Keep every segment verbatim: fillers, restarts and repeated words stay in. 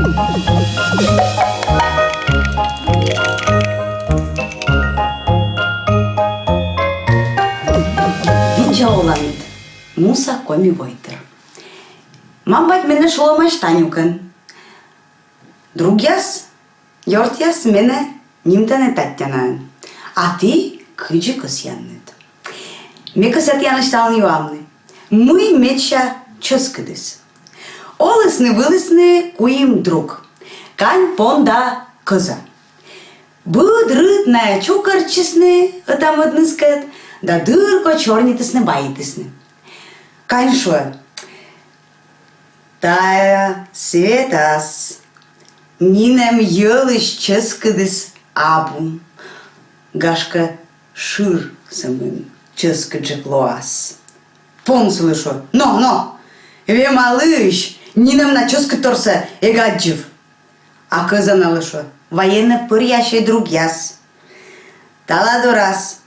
Видза оланныд, муса коми войтыр. Мам-бать менӧ шулӧмаӧсь Танюкӧн. Другъяс, ёртъяс менӧ нимтӧны Татьянаӧн. А ті кыдзи кӧсъянныд? Ме кӧсъя тіянлысь талун юавны, мый медся чӧскыдыс. Олісны-вылісны куим друг: кань, пон да кӧза. Быд рыт найӧ чукӧртчисны ӧта-мӧдныскӧд да дыр кодь сёрнитісны-баитісны. Кань шуӧ: «Тайӧ светас нинӧм йӧлысь чӧскыдыс абу. Гашкӧ, шыр сӧмын чӧскыдджык лоас». Пон сылы шуӧ: «Но, но! Вемалысь нинӧм на чӧскыдторсӧ эг аддзыв». А кӧза налы шуӧ: «Вайӧны пӧръясьӧй другъяс. Таладорас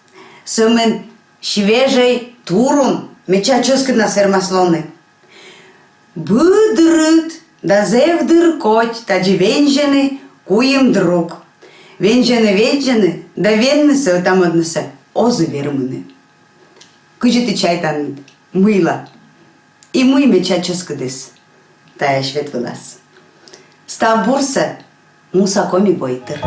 сӧмын свежӧй турун медся чӧскыднас вермас лоны». Быд рыт да зэв дыр кодь тадзи вензьӧны куим друг. Вензьӧны-вензьӧны да веннысӧ ӧта-мӧднысӧ оз и вермыны. Кыдзи ті чайтанныд, мыйла? И мый медся чӧскыдыс тайӧ свет вылас? Став бурсӧ, муса коми войтыр.